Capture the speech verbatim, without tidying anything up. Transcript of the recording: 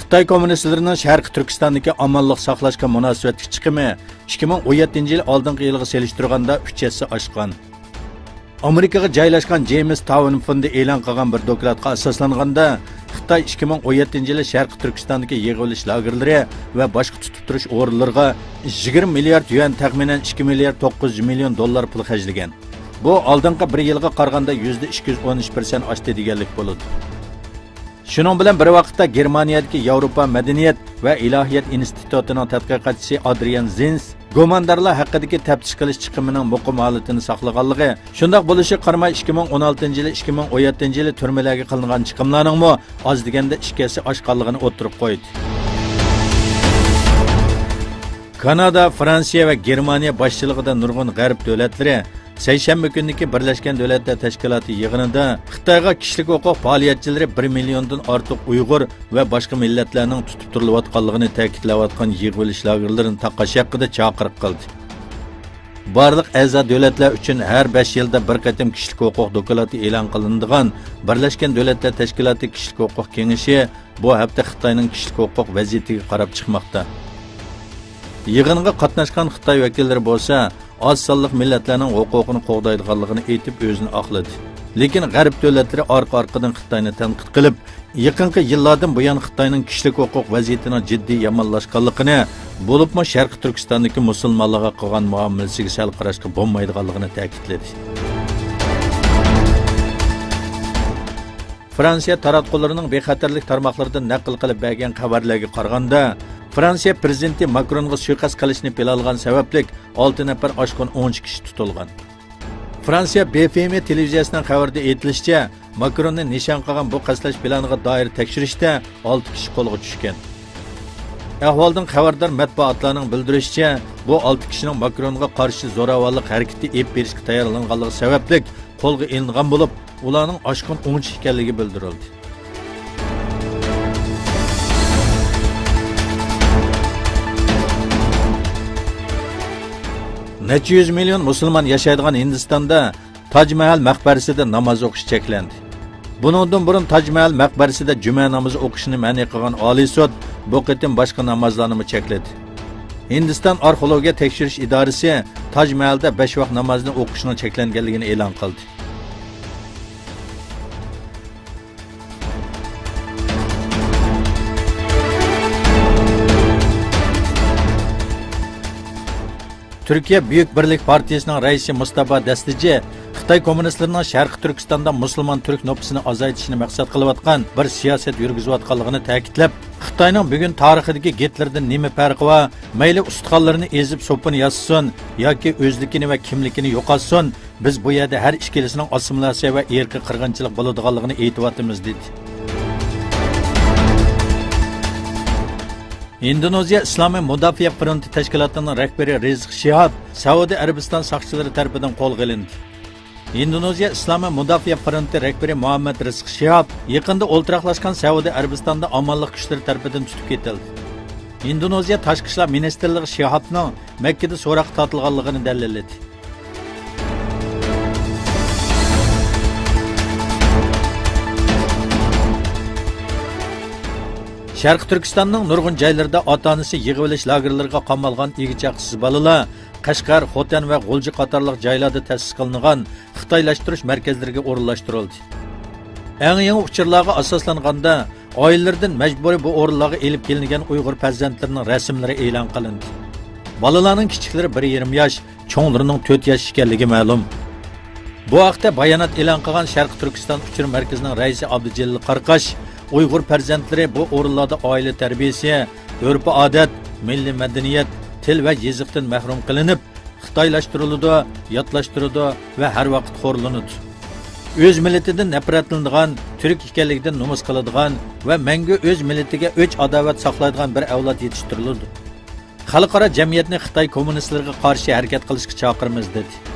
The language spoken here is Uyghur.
خىتاي كوممۇنىستلىرىنىڭ شەرقىي تۈركىستاندىكى ئامانلىق ساقلاشقا مۇناسىۋەتلىك چىقىمى ئىككى مىڭ ئون يەتتىنچى يىل ئالدىنقى يىلغا سېلىشتۇرغاندا ئۈچ ھەسسە ئاشقان. ئامېرىكىغا جايلاشقان جېيمىس تاۋېن فوندى ئېلان قىلغان بىر دوكلاتقا ئاساسلانغاندا، خىتاي ئىككى مىڭ ئون يەتتىنچى يىلى شەرقىي تۈركىستاندىكى يىغىۋېلىش لاگېرلىرى ۋە باشقا تۇتۇپ تۇرۇش ئورۇنلىرىغا يىگىرمە مىليارد يۈەن، تەخمىنەن ئىككى مىليارد توققۇز يۈز مىليون دوللار پۇل خەجلىگەن. بۇ ئالدىنقى بىر يىلغا قارىغاندا يۈزدە ئىككى يۈز ئون ئۈچ پىرسەنت ئاشتى دېگەنلىك بولىدۇ. شۇنىڭ بىلەن بىر ۋاقىتتا، گېرمانىيەدىكى ياۋروپا مەدەنىيەت ۋە ئىلاھىيات ئىنستىتۇتىنىڭ تەتقىقاتچىسى ئادرىيان زىنس گۇماندارلار ھەققىدىكى تەپتىش قىلىش چىقىمىنىڭ مۇقىم ھالىتىنى ساقلىغانلىقى، شۇنداق بولۇشىغا قارىماي، ئىككى مىڭ ئون ئالتىنچى يىلى، ئىككى مىڭ ئون يەتتىنچى يىلى تۈرمىلەرگە قىلىنغان چىقىملارنىڭمۇ ئاز دېگەندە ئىككى ھەسسە ئاشقانلىقىنى ئوتتۇرىغا قويدى. كانادا، فرانسىيە ۋە گېرمانىيە باشچىلىقىدا نۇرغۇن غەرب دۆلەتلىرى سەيشەنبە كۈنىدىكى بىرلەشكەن دۆلەتلەر تەشكىلاتى يىغىنىدا خىتايغا كىشىلىك ھوقۇق پائالىيەتچىلىرى بىر مىليوندىن ئارتۇق ئۇيغۇر ۋە باشقا مىللەتلەرنىڭ تۇتۇپ تۇرۇلۇۋاتقانلىقىنى تەكىتلەۋاتقان يىغىۋېلىش لاگېرلىرىنى تاقاش ھەققىدە چاقىرىق قىلدى. بارلىق ئەزا دۆلەتلەر ئۈچۈن ھەر بەش يىلدا بىر قېتىم كىشىلىك ھوقۇق دوكلاتى ئېلان قىلىنىدىغان بىرلەشكەن دۆلەتلەر تەشكىلاتى كىشىلىك ھوقۇق كېڭىشى بۇ ھەپتە خىتاينىڭ كىشىلىك ھوقۇق ۋەزىيىتىگە قاراپ چىقماقتا. يىغىنغا قاتناشقان خىتاي ۋەكىللىرى بولسا ئاز سانلىق مىللەتلەرنىڭ ھوقۇقىنى قوغدايدىغانلىقىنى ئېيتىپ، ئۆزىنى ئاقلىدى. لېكىن غەرب دۆلەتلىرى ئارقا-ئارقىدىن خىتاينى تەنقىد قىلىپ، يېقىنقى يىللاردىن بۇيان خىتاينىڭ كىشىلىك ھوقۇق ۋەزىيىتىنىڭ جىددىي يامانلاشقانلىقىنى، بولۇپمۇ شەرقىي تۈركىستاندىكى مۇسۇلمانلارغا قىلغان مۇئامىلىسىگە سەل قاراشقا بولمايدىغانلىقىنى تەكىتلىدى. فرانسىيە تاراتقۇلىرىنىڭ بىخەتەرلىك تارماقلىرىدىن نەقىل قىلىپ بەرگەن خەۋەرلەرگە قارىغاندا، فرانسىيە پىرېزىدېنتى ماكرونغا سۇيىقەست قىلىشنى پىلانلىغان سەۋەبلىك ئالتە نەپەر ئاشقۇن ئوڭچى كىشى تۇتۇلغان. فرانسىيە بې فېم تېلېۋىزىيەسىنىڭ خەۋىرىدە ئېيتىلىشىچە، ماكروننى نىشان قىلغان بۇ قەستلەش پىلانىغا دائىر تەكشۈرۈشتە ئالتە كىشى قولغا چۈشكەن. ئەھۋالدىن خەۋەردار مەتبۇئاتلارنىڭ بىلدۈرۈشىچە، بۇ ئالتە كىشىنىڭ ماكرونغا قارشى زوراۋانلىق ھەرىكىتى ئېلىپ بېرىشكە تەييارلانغانلىقى سەۋەبلىك قولغا ئېلىنغان بولۇپ، ئۇلارنىڭ ئاشقۇن ئوڭچى ئىكەنلىكى بىلدۈرۈلدى. نەچچە يۈز مىليون مۇسۇلمان ياشايدىغان ھىندىستاندا تاج مەھەل مەقبەرىسىدە ناماز ئوقۇش چەكلەندى. بۇنىڭدىن بۇرۇن تاج مەھەل مەقبەرىسىدە جۈمە نامىزى ئوقۇشنى مەنئى قىلغان ئالىي سوت بۇ قېتىم باشقا نامازلارنىمۇ چەكلىدى. ھىندىستان ئارخېئولوگىيە تەكشۈرۈش ئىدارىسى تاج مەھەلدە بەش ۋاق نامازنى ئوقۇشنىڭ چەكلەنگەنلىكىنى ئېلان قىلدى. تۈركىيە بۈيۈك بىرلىك پارتىيىسىنىڭ رەئىسى مۇستافا دەستىجى خىتاي كوممۇنىستلىرىنىڭ شەرقىي تۈركىستاندا مۇسۇلمان تۈرك نوپۇسىنى ئازايتىشنى مەقسەت قىلىۋاتقان بىر سىياسەت يۈرگۈزۈۋاتقانلىقىنى تەكىتلەپ، خىتاينىڭ بۈگۈن تارىخىدىكى گىتلېردىن نېمە پەرقى بار؟ مەيلى ئۇستىخانلىرىنى ئېزىپ سوپۇن ياسىسۇن ياكى ئۆزلۈكىنى ۋە كىملىكىنى يوقاتسۇن، بىز بۇ يەردە ھەر ئىككىلىسىنىڭ ئاسسىمىلياتسىيە ۋە ئىرقىي قىرغىنچىلىق بولىدىغانلىقىنى ئېيتىۋاتىمىز، دېدى. ھىندونېزىيە ئىسلامىي مۇداپىئە فرونتى تەشكىلاتىنىڭ رەھبىرى رىزىق شىھاب سەئۇدى ئەرەبىستان ساقچىلىرى تەرىپىدىن قولغا ئېلىندى. ھىندونېزىيە ئىسلامىي مۇداپىئە فرونتى رەھبىرى مۇھەممەد رىزىق شىھاب يېقىندا ئولتۇراقلاشقان سەئۇدى ئەرەبىستاندا ئامانلىق كۈچلىرى تەرىپىدىن تۇتۇپ كېتىلدى. ھىندونېزىيە تاشقى ئىشلار مىنىستىرلىقى شىھابنىڭ مەككىدە سوراققا تارتىلغانلىقىنى دەلىللىدى. شەرقىي تۈركىستاننىڭ نۇرغۇن جايلىرىدا ئاتا-ئانىسى يىغىۋېلىش لاگېرلىرىغا قامالغان ئىگە-چاقىسىز بالىلار قەشقەر، خوتەن ۋە غۇلجا قاتارلىق جايلاردا تەسىس قىلىنغان خىتايلاشتۇرۇش مەركەزلىرىگە ئورۇنلاشتۇرۇلدى. ئەڭ يېڭى ئۇچۇرلارغا ئاساسلانغاندا، ئائىلىلىرىدىن مەجبۇرىي بۇ ئورۇنلارغا ئېلىپ كېلىنگەن ئۇيغۇر پەرزەنتلىرىنىڭ رەسىملىرى ئېلان قىلىندى. بالىلارنىڭ كىچىكلىرى بىر يېرىم ياش، چوڭلىرىنىڭ تۆت ياش ئىكەنلىكى مەلۇم. بۇ ھەقتە بايانات ئېلان قىلغان شەرقىي تۈركىستان ئۇچۇر مەركىزىنىڭ رەئىسى ئابدۇجېلىل قاراقاش، ئۇيغۇر پەرزەنتلىرى بۇ ئورۇنلاردا ئائىلە تەربىيەسى، ئۆرپ-ئادەت، مىللىي مەدەنىيەت، تىل ۋە يېزىقتىن مەھرۇم قىلىنىپ، خىتايلاشتۇرۇلىدۇ، ياتلاشتۇرىدۇ ۋە ھەر ۋاقىت خورلىنىدۇ. ئۆز مىللىتىدىن نەپرەتلىنىدىغان، تۈرك ئىكەنلىكىدىن نومۇس قىلىدىغان ۋە مەڭگۈ ئۆز مىللىتىگە ئۆچ-ئاداۋەت ساقلايدىغان بىر ئەۋلاد يېتىشتۈرۈلىدۇ. خەلقئارا جەمئىيەتنى خىتاي كوممۇنىستلىرىغا قارشى ھەرىكەت قىلىشقا چاقىرىمىز، دېدى.